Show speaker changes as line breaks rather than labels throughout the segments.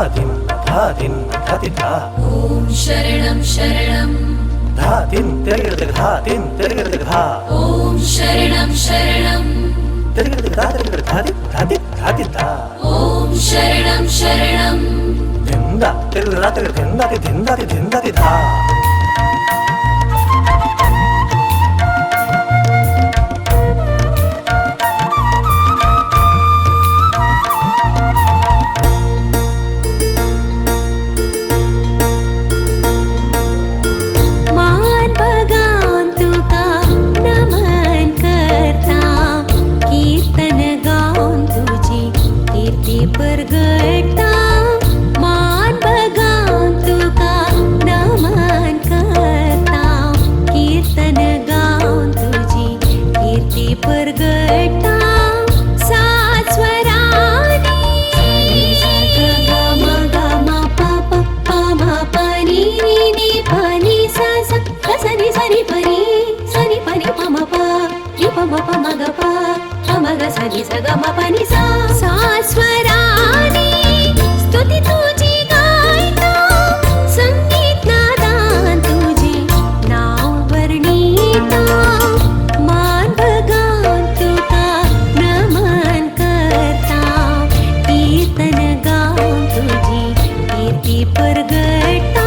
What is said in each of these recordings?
धिन धा धिन धाति धा।
ॐ शरणं शरणं।
धा धिन तिरगिड़ धा धिन तिरगिड़ धा।
ॐ शरणं शरणं।
तिरगिड़ धा तिरगिड़ धाति धाति धाति धा।
ॐ शरणं शरणं।
धिंदा तिरगिड़ धा तिरगिड़ धिंदा ति धिंदा ति धिंदा ति धा।
मान बगान तुका नमन करता, कीर्तन गाऊन तुझी कीर्ती परगटता। मान बगान तुका नमन करता, कीर्तन गाऊन तुझी कीर्ती परगटता। सात स्वरांनी ग म ग म प प प म प नि नि नि प नि सा सा ग सा नि सा नि प नि सा नि प नि प म प नि प म प म ग प प म ग सा नि सा ग म प नि सा। सात स्वरांनी स्तुती तुझी गायता, संगीत नादान तुझे नाव वर्णिता। मान भगान तुका नमन करता, कीर्तन गाऊन तुझी कीर्ती परगटता।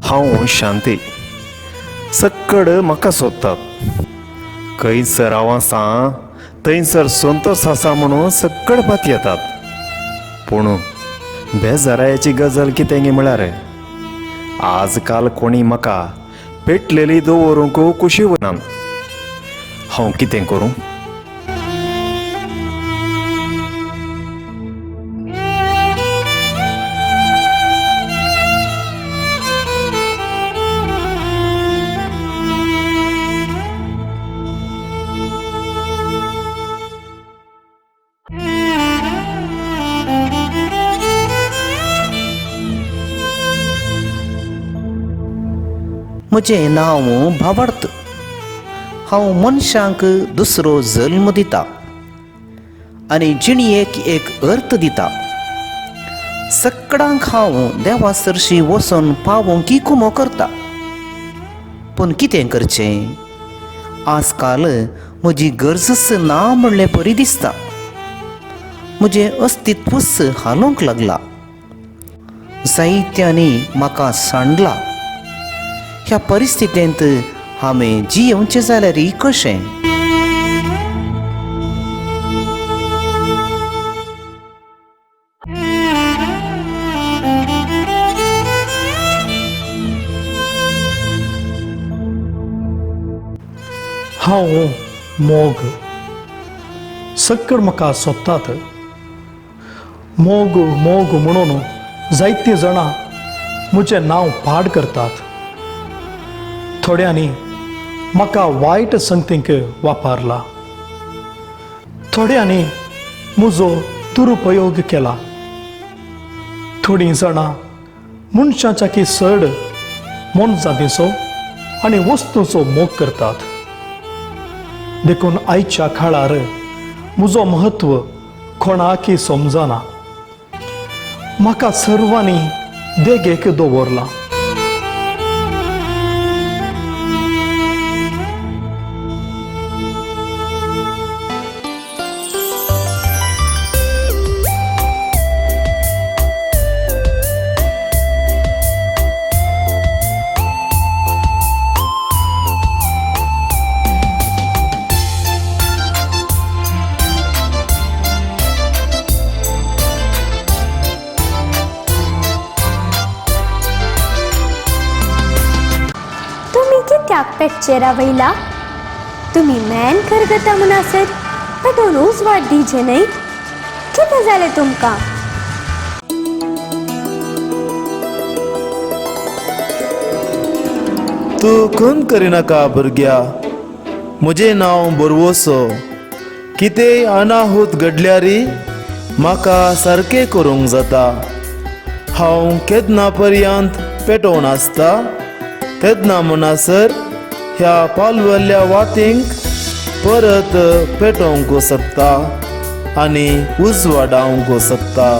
हांव शांती सक्कड म्हाका सोदतात, खंयसर हांव आसा थंयसर संतोश आसा म्हणून सक्कड पातयेतात। पूण बेजारायाची गजाल कितें गे म्हळ्यार आज काल कोणी म्हाका पेटलेली दवरूंक कुशी वना। हांव कितें करूं?
म्हजें नांव भावार्थ। हांव मनशांक दुसरो जल्म दिता आनी जिणयेक एक अर्थ दिता। सकडांक हांव देवा सरशी वचून पावोवंक कुमो करता। पूण कितें करचें, आजकाल म्हजी गरजच ना म्हणले परी दिसता। म्हजें अस्तित्वच हालोवंक लागला। जायत्यांनी म्हाका सांडला। ह्या परिस्थितींत हांवें जियेवचें जाल्यार कशें?
हांव मोग सक्कड म्हाका सोदतात। मोग मोग म्हणून जायतीं जाणां म्हजें नांव पाड करतात। थोड्यांनी म्हाका वायट संगतींक वापरला, थोड्यांनी म्हजो दुरुपयोग केला। थोडीं जाणां मनशाच्याकी चड मोनजातीचो आनी वस्तूंचो मोग करतात। देखून आयच्या काळार म्हजो म्हत्व कोणाकी समजना। म्हाका सर्वांनी देगेक दवरलां.
तुमी कित्याक पेटचे रावयला? तुमी मॅन करगता म्हणसर पेटोवन उजवाड दिजे न्हय? कितें जालें तुमकां?
तूं खंत करिनाका भुरग्या, म्हजें नांव बरवसो. कितेंय अनाहूत घडल्यारी म्हाका सारकें करूंक जाता. हांव केन्ना पर्यंत पेटोवन आसता तेन्ना म्हणसर ह्या पालवल्ल्या वातींक परत पेटोवंक शकता आनी उजवाडावंक शकता.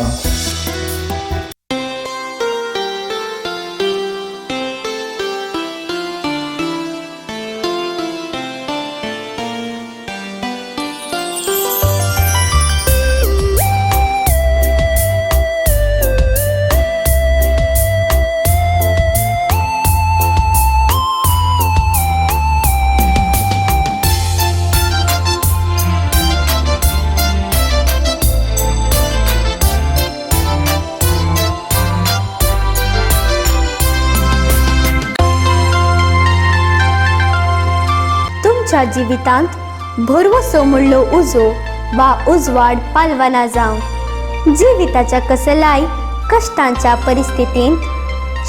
तुमच्या जिवितांत भरवसो म्हणलो उजो वा उजवाड पालवना जावं. जिविताच्या कसलाय कश्टांच्या परिस्थितींत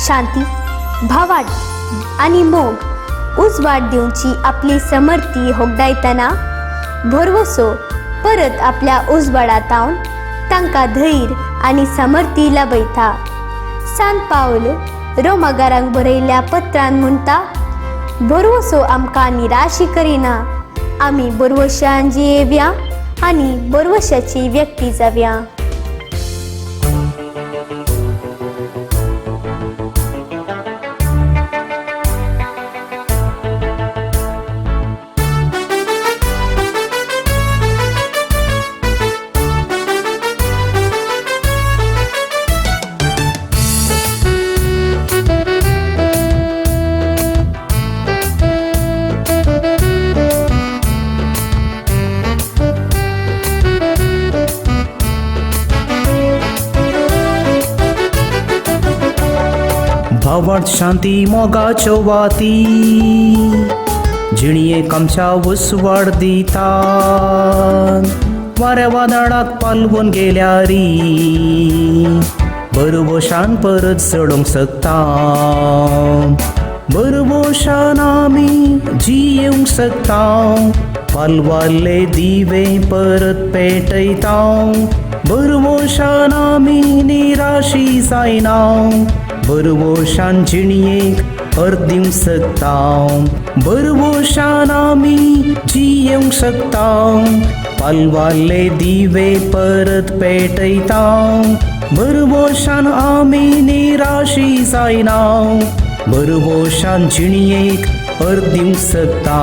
शांती, भावार्थ आनी मोग उजवाड दिवची आपली समर्थी होगडायतना भरवसो परत आपल्या उजवाडातावन तांकां धैर्य आनी समर्थी लाभयता. सान पावल रोमागारांक बरयल्ल्या पत्रान म्हणटा, भरवसो आमकां निराशी करिना, आमी बरवशान जियेवया आनी बरवशाची व्यक्ती जावया.
भावार्थ शांती मोगाच्यो वाती जिणयेक आमच्या उजवाड दिता. वाऱ्या वादळाक पालवून गेल्यारी बरवशान परत चडोवंक शकता. बरवशान आमी जियेवंक शकता. पालवाले दिवे परत पेटयता. बरवशान आमी निराशी जायना. बरवशान जिणयेक अर्थ दिवंक शकता. बरवशान आमी जियेवंक शकता. पालवाले दिवे परत पेटयता. बरवशान आमी निराशी जायना. बरवशान जिणयेक अर्थ दिवंक शकता.